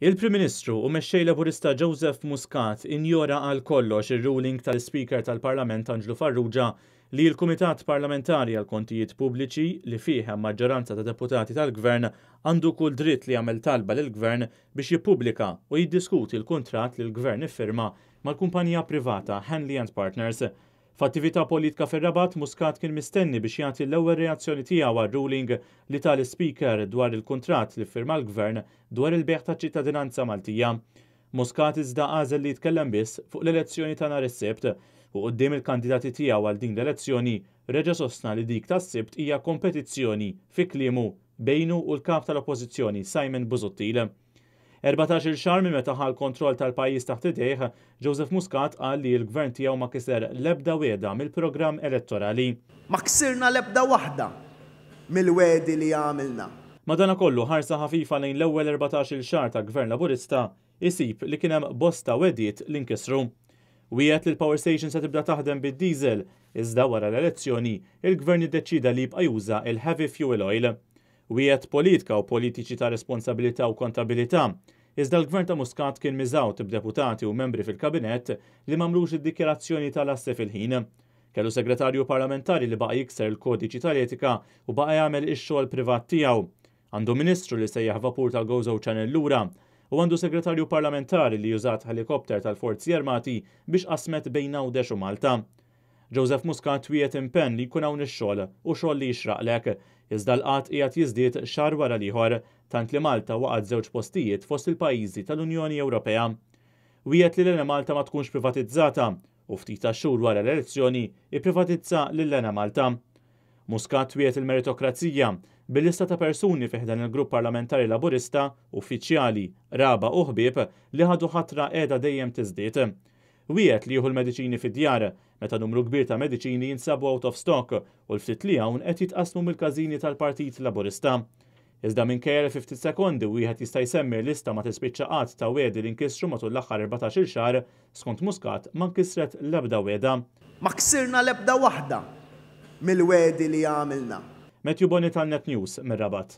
Il-Prim Ministru u Mexxej Laburista Joseph Muscat injora għal kollox ir-ruling tal-Ispeaker tal-Parlament Anġlu Farrugia li l-Kumitat Parlamentari għall-Kontijiet Pubbliċi, li fih hemm maġġoranza ta' deputati tal-Gvern, għandu kull dritt li jagħmel talba lill-Gvern biex jippubblika u jiddiskuti l-kuntratt li l-Gvern iffirma mal-kumpanija privata Henley and Partners. F'attività politka fir-Rabat, Muscat kien mistenni biex jagħti l-ewwel reazzjoni tiegħu għar-ruling li ta l-Ispeaker dwar il-kuntratt li ffirma l-Gvern dwar il-bejgħ taċ-ċittadinanza Maltija. Muscat iżda għażel li jitkellem biss fuq l-elezzjoni ta' nhar is-Sibt u quddiem il-kandidati tiegħu għal din l-elezzjoni reġa' sostna li dik tas-Sibt hija kompetizzjoni, fi kliemu, bejnu u l-Kap tal-Oppożizzjoni Simon Busuttil. 14-il xahar minn meta ħa l-kontroll tal-pajjiż taħt idejh, Joseph Muscat qal li l-Gvern tiegħu ma kiser l-ebda wegħda mill-programm elettorali. Ma ksirna l-ebda waħda mill-wegħdi li għamilna. Madanakollu, ħarsa ħafifa lejn l-ewwel 14-il xahar ta' Gvern Laburista isib li kien hemm bosta wegħdiet li nkisru. Wiegħed li l-power station se tibda taħdem bid-diesel, iżda wara l-elezzjoni, il-Gvern iddeċieda li jibqa' juża l-heavy fuel oil. Wiegħed politka u politiċi ta' responsabilità u kontabilità. Iżda l-Gvern ta' Muscat kien miżgħud b'deputati u membri fil-Kabinett li m'għamlux id-dikjarazzjoni tal-assi fil-ħin. Kellu Segretarju Parlamentari li baqa' jikser il-kodiċi tal-etika u baqa' jagħmel ix-xogħol privat tiegħu. Għandu Ministru li sejjaħ vapur tal-Gozo Channel lura. U għandu Segretarju Parlamentari li użat ħelikopter tal-Forzi Armati biex qasmet bejn Għawdex u Malta. Joseph Muscat wiegħed impenn li jkun hawn ix-xogħol u xogħol li jixraqlek. Iżda l-qgħad qiegħed jiżdied xahar wara l-ieħor, tant li Malta waqgħet żewġ postijiet fost il-pajjiżi tal-Unjoni Ewropea. Wiegħed li l-Enemalta ma tkunx privatizzata u ftit tax-xhur wara l-elezzjoni ipprivatizza lill-Enemalta. Muscat wiegħed il-meritokrazija, bil-lista ta' persuni fi ħdan il-Grupp Parlamentari Laburista, uffiċjali, qraba u ħbieb li ħadu ħatra qiegħda dejjem tiżdied. Wiegħed li jieħu l-mediċini fid-djar, meta numru kbir ta' mediċini jinsabu out of stock u l-ftit li hawn qed jitqassmu mill-każini tal-Partit Laburista. Iżda minkejja li fi ftit sekondi wieħed jista' jsemmi lista ma tispiċċa qatt ta' wegħdi li nkisru matul l-aħħar 14-il xahar, skont Muscat ma nkisret l-ebda wegħda. Ma ksirna l-ebda waħda mill-wegħdi li għamilna. Matthew Bonnie tal-Net News mir-Rabat.